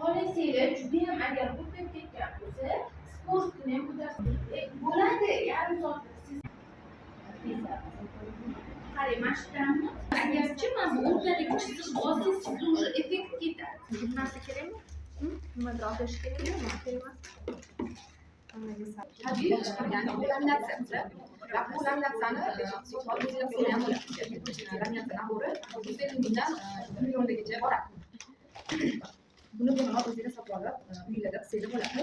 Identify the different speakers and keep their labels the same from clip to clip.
Speaker 1: Xohlasanglar, judayam agar ko'payib ketgan bo'lsa, скорость ini ham ko'tarsa bo'ladi. Yarim soatda siz qarang, mana shu yerdanmi? Agarchi mana bu o'rtadagi chiziq olsangiz, sizda уже effekt ketadi.
Speaker 2: Bir narsa kerakmi? Nimadir olib kerakmi? Kerak emas.
Speaker 3: Tabiiy chiqargan bu laminatsiya bizlar va bu laminatsiyani sotib olib o'zinglar qilsa ham bo'ladi. Laminatsiya набор i 150 mingdan 1 milliongacha boradi. Buni bemalol o'zinglar sotib olib, uyinglarda qilsanglar bo'ladi.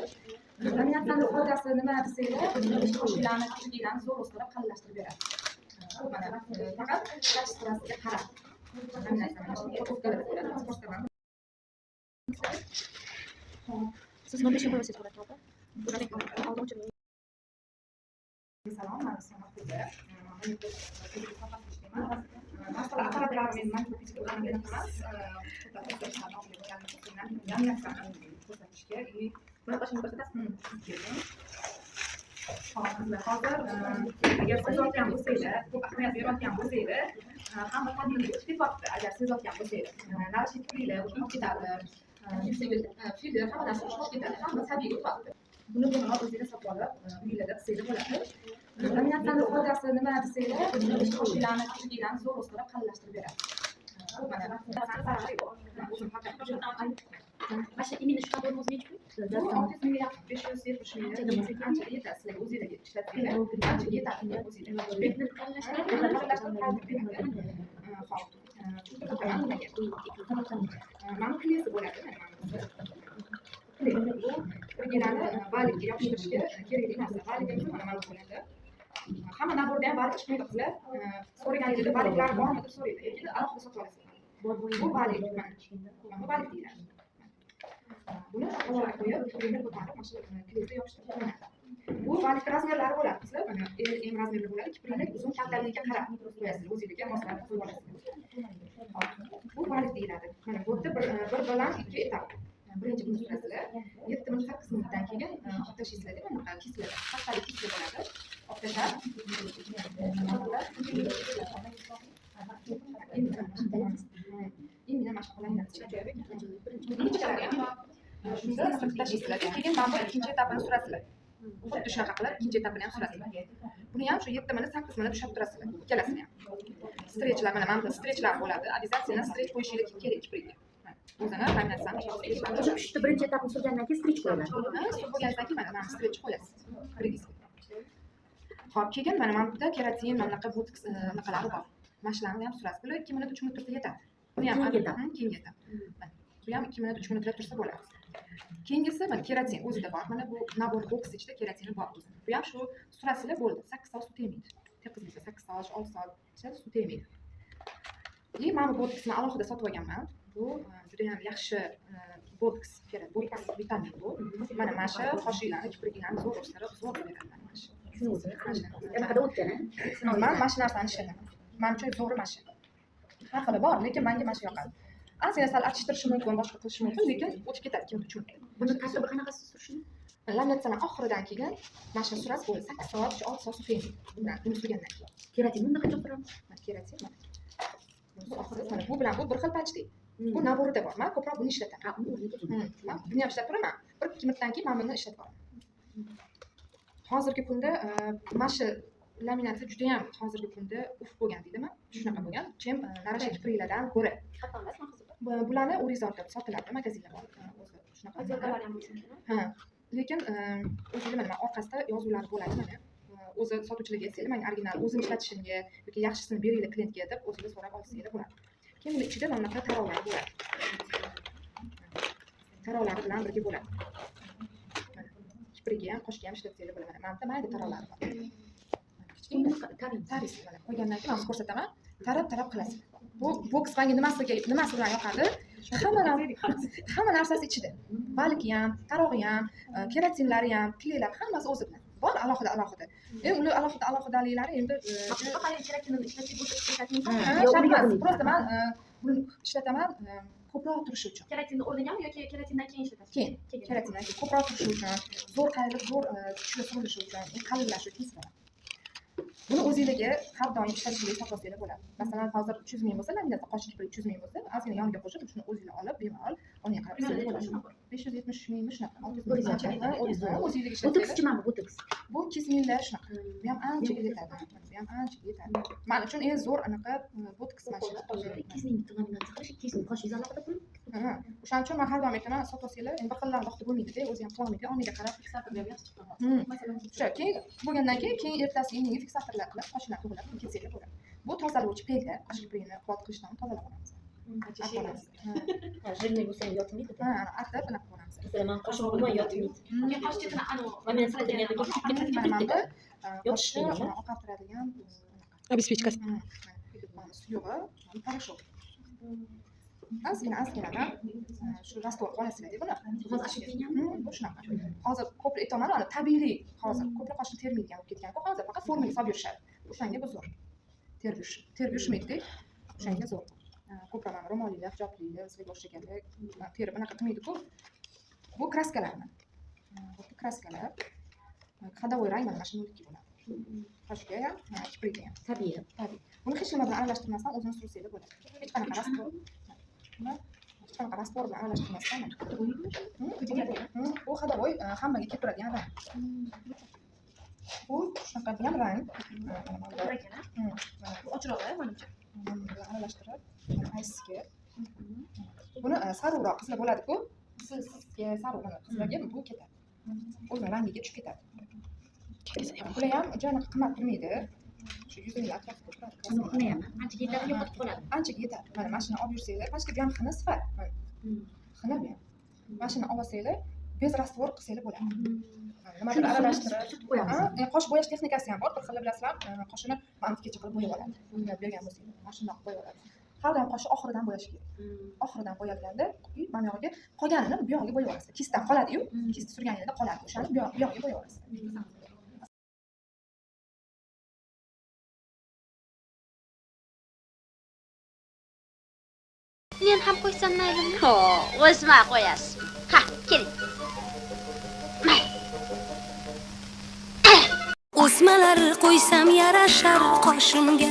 Speaker 3: Laminatsiyani foydasi nima desanglar, qoshinglarni, kipriklarni zo'r o'stirib, qalinlashtirib beradi. Mana, faqat качество siga qarab. Laminatsiya mana shu упаковка larda bo'ladi, hozir ko'rsataman.
Speaker 2: Siz 05 qo'ysangiz bo'ladi, to'g'ri? Oldin o'chiring.
Speaker 3: Salom, man ismim Mahfuza. Manikyur sohasida ishlayman. Masalan, apparatlarim endi manikyur pedikyur emas, laminatsiyani ko'rsatishga и
Speaker 2: Buni qoshini ko'rsatasiz?
Speaker 3: Keldim. Hop, qizlar, hozir agar sezayotgan bo'lsanglar, ko'p ahamiyat berayotgan bo'lsanglar, hamma tabiiy o'tib ketyapti, agar sezayotgan bo'lsanglar. Наращивать kipriklar уже qolib ketadi. Filler, hamma narsa qolib ketadi, hamma tabiiy o'tyapti. Buni bemalol o'zinglar sotib olib, uyinglarda qilsanglar bo'ladi. Laminatsiyani foydasi nima desanglar, qoshinglarni, kipriklarni zo'r o'stirib, qalinlashtirib beradi. Mana, zarari yo'q. O'zim faqat
Speaker 2: Mana shu именно shu набор ni o'zi nechi pul?
Speaker 3: Bu 600 mingga yaqin, 570 ming. Ancha yetadi sizlarga, o'zinglarga ishlatsanglar, ancha yetadi o'zinglarga.
Speaker 2: Betni qalinlashtiradi?
Speaker 3: Qalinlashtirib, qaytib beradi. Hop, tushuntirib o'taman nimaga. Mana bu клей si bo'ladi, mana bunisi. Клей. Bu kipriklarni валик ka yopishtirishga kerakli narsa. Валик imiz mana bu bo'ladi. Hamma набор da ham валик chiqmaydi, qizlar. So'raganingizda валик lar bormi deb so'raydi. Yoki alohida sotib olasizlar. Bu валик, mana. Bu валик deyiladi. Buni havoga qo'yib, kiprikni ko'tarib, mana shu клей ga yopishtirib qo'yiladi. Bu валик размер lari bo'ladi, qizlar. Mana L, M размер li bo'ladi. Kiprikni uzun kaltaligiga qarab qo'yasizlar. O'zingizga moslab qo'yib olasizlar. Hop, bu валик deyiladi. Mana bu yerda bir bilan ikki etap. Birinchi buni surasizlar. 7 minut, 8 minutdan keyin olib tashlaysizlar, mana bunaqa kesiladi. Paxtali кисть bo'ladi. Olib tashlab. Именно mana shu laminatsiya. Shunda surib tashlaysizlar. Keyin mana bu ikkinchi etapini surasizlar. Xuddi shunaqa qilib ikkinchi etapini ham surasizlar. Buni ham shu 7 minut, 8 minut ushlab turasizlar. Ikkalasini ham. Стрейч lar, mana bu стрейч lar bo'ladi. Обязательно стрейч qo'yishingiz kerak kiprikka. O'zini laminatsiyani стрейч lar.
Speaker 2: O'sha pushti birinchi etapni surgandan keyin стрейч qo'yiladi.
Speaker 3: Ha, surib bo'lgandan keyin mana стрейч qo'yasiz kiprigingizga. Hop, keyin mana bu yerda keratin, mana bunaqa botoks anaqalari bor. Mana shularni ham surasiz. Bular 2 minut, 3 minut tursa yetadi. Buni ham
Speaker 2: Keyingi etap.
Speaker 3: Keyingi etap. Mana, bu ham 2 minut, 3 minutlar tursa bo'ladi. Keyingisi mana keratin o'zida bor. Mana bu набор boks ichida keratini bor o'zi. Bu ham shu surasizlar, bo'ldi. 8 soat suv tegmaydi. Teqizmaysiz, 8 soat, 6 soatcha suv tegmaydi. И mana bu botoksni alohida sotib olganman. Bu juda ham yaxshi botoks kerak. Botoks vitamin bu. Mana shu qoshinglarni, kipriklarni zo'r o'stirib, zo'r beradi mana shu.
Speaker 2: Shuni o'zi.
Speaker 3: Mana shu.
Speaker 2: Anaqada o'tgan, a?
Speaker 3: Man mana shu narsani ishlataman. Manimcha, zo'ri mana shu. Har xili bor, lekin menga mana shu yoqadi. Ozgina sal achishtirishi mumkin, boshqa qilishi mumkin, lekin o'tib ketadi 2 minut, 3 minutda.
Speaker 2: Buni tartibi qanaqasi surishni?
Speaker 3: Laminatsiyadan oxiridan keyin mana shuni surasiz, bo'ldi. 8 soat, 6 soat suv tegmaydi. Bundan, buni surgandan keyin.
Speaker 2: Keratinni unda qachon suramiz?
Speaker 3: Mana keratin, mana. Bunisi oxiri, mana bu bilan bu bir xil почти. Bu набор ida bor. Man ko'proq buni ishlataman.
Speaker 2: Ha, uni o'rniga.
Speaker 3: Man buni ham ishlatib turaman. 1-2 minutdan keyin mana buni ishlatib boraman. Hozirgi kunda mana shu laminatsiya juda ham hozirgi kunda uf bo'lgan deydimi? Shunaqa bo'lgan. Чем наращивать kipriklardan ko'ra.
Speaker 2: Qayerdan olasiz, Mahfuza?
Speaker 3: Bularni Urizorda sotiladi, magazinlar bor. O'zi shunaqa.
Speaker 2: Отделка lar ham bo'lishi mumkin.
Speaker 3: Ha. Lekin o'zinglar mana orqasida yozuvlari bo'ladi mana. O'zi sotuvchilarga aytsanglar, menga original o'zim ishlatishimga yoki yaxshisini beringlar klientga deb o'zinglar so'rab olsanglar bo'ladi. Keyin buni ichida mana bunaqa taroqlari bo'ladi. Taroqlari bilan birga bo'ladi. Mana, kiprigiga ham, qoshga ham ishlatsanglar bo'ladi. Mana bu yerda mayda taroqlari bor. Kichkina.
Speaker 2: Taring.
Speaker 3: Tarisi mana qo'ygandan keyin hozir ko'rsataman. Tarab tarab qilasiz. Bu boks menga nimasiga nimasi bilan yoqadi? Hamma narsasi ichida. Валик i ham, tarog'i ham, keratinlari ham, клей lar, hammasi o'zi bilan. Bor alohida alohida. Endi ular alohida alohidaliklari endi
Speaker 2: Mahfuza, qarang, keratinni ishlatsak bo'lsa, ishlatmaysan.
Speaker 3: Ha,
Speaker 2: Yo,
Speaker 3: shart
Speaker 2: ularga
Speaker 3: emas.
Speaker 2: buni
Speaker 3: Просто man buni ishlataman ko'proq turishi uchun.
Speaker 2: Keratinni o'rnigami yoki keratindan keyin ishlatasiz?
Speaker 3: Keyin
Speaker 2: Keyin.
Speaker 3: keratindan keyin ko'proq turishi uchun, zo'r qayrilib, zo'r kuchli surilishi uchun, qalinlashishi uchun suraman. Buni o'zinglarga har doim ishlatishingizga sotib olsanglar bo'ladi. Masalan, hozir 300 ming bo'lsa, laminatda qosh kiprik 300 ming bo'lsa, ozgina yoniga qo'shib, shuni o'zinglar olib, bemalol o'rniga qarab qilsanglar bo'ladi. 570 mingmi, shunaqa, 600 ming.
Speaker 2: O'zingiz
Speaker 3: Ancha, ha, o'zingizga
Speaker 2: Botoks
Speaker 3: ishlatsanglar.
Speaker 2: Chiqmami botoks?
Speaker 3: Bu 200 minglar, shunaqa. Bu ham anchaga yetadi. Bu ham anchaga yetadi. Man uchun eng zo'r anaqa botoks mana shu.
Speaker 2: 200 ming bitta laminatsiya qilish, 200 ming qoshingiz alohida pul.
Speaker 3: Ha, o'shaning uchun man har doim aytaman, sotib olsanglar, endi bir xillar vaqti bo'lmaydida, o'zi ham qilolmaydi, oynaga qarab.
Speaker 4: Fiksatorlar ham yaxshi chiqqan.
Speaker 3: Hmm.
Speaker 4: Masalan,
Speaker 3: O'sha keyin bo'lgandan keyin ertasi yangi fiksatorlar qilib, qoshini to'g'rilab ketsanglar bo'ladi. Bu tozalovchi pega, qosh kiprigini quvvat qilishdan tozalab olamiz.
Speaker 4: Qancha
Speaker 3: Artib
Speaker 4: şey.
Speaker 3: olamiz.
Speaker 2: Ha, жирный bo'lsa ham yotilmaydi.
Speaker 3: Ha, artib anaqa qilib olamiz.
Speaker 2: Masalan, man qoshim umuman yotilmaydi.
Speaker 4: Keyin qosh chetini anavi
Speaker 2: Laminatsiya qildirgandan keyin
Speaker 3: Mana mana bu
Speaker 2: Yotish
Speaker 3: qoshni
Speaker 2: qiyin,
Speaker 3: oqartiradigan anaqa.
Speaker 5: Обеспечка.
Speaker 3: Mana suyug'i, mana порошок. Ozgina ozginadan shu раствор olasizlar buni.
Speaker 2: Hozir ощущение mi?
Speaker 3: Bu shunaqa. Hozir ko'plar aytyapman, ana tabiiylik hozir ko'plar qoshni termaydigan bo'lib ketgan-ku, hozir faqat formaga solib yurishadi. O'shanga bu zo'r. Terib yurish, terib yurishmaydida, o'shanga zo'r. Ko'plar mana ro'mollilar, hijoblilar, sizlarga o'xshaganlar terib anaqa qilmaydi-ku. Bu краска larni. Bu краска lar. Ходовой rang mana shuniki bo'ladi. Qoshga ham, kiprikka ham.
Speaker 2: Tabiiy.
Speaker 3: Tabiiy. Buni hech nima bilan aralashtirmasdan o'zini sursanglar bo'ladi. Hech qanaqa раствор. Buni hech qanaqa раствор bilan aralashtirmasdan. Bu ходовой, hammaga kelib turadigan rang. Bu shunaqa, bu ham rang. Mana bu.
Speaker 4: To'g'ri ekan, a?
Speaker 3: Mana
Speaker 4: Bu ochiqroq, manimcha.
Speaker 3: bu bilan aralashtirib, mana aysiga. Buni sariqroq qizlar bo'ladi-ku. Sizga sariq, mana qizlarga bu ketadi. O'zini rangiga tushib ketadi. Bular ham juda anaqa qimmat turmaydi. Shu 100 ming atrofida turadi.
Speaker 2: Uni xina ham ancha yetadi, yo'qotib qoladi.
Speaker 3: Anchaga yetadi. Mana shuni olib yursanglar, mana shu ham xina sifat. Mana xina bu ham. Mana shuni olib olsanglar, без раствор qilsanglar bo'ladi. Mana nimadir
Speaker 2: Shuni
Speaker 3: aralashtirib.
Speaker 2: surtib qo'yamiz.
Speaker 3: Ha, qosh bo'yash texnikasi ham bor. Bir xili bilasizlar, qoshini mantiqgacha qilib bo'yab oladi. Bunday bergan bo'lsanglar, mana shundoq bo'yab oladi. Har doim qoshni oxiridan bo'yash kerak. Oxiridan bo'yalganda, mana bu yog'iga qolganini bu yog'iga bo'yab olasiz. Кисть dan qoladi-yu, кисть surganingizda qoladi. O'shani bu yog'iga bo'yab olasiz.
Speaker 6: Men ham qo'ysam maylimi? Ho, o'zima qo'yasiz. Ha, keling. Mayli.
Speaker 7: O'smalar qo'ysam yarashar qoshimga.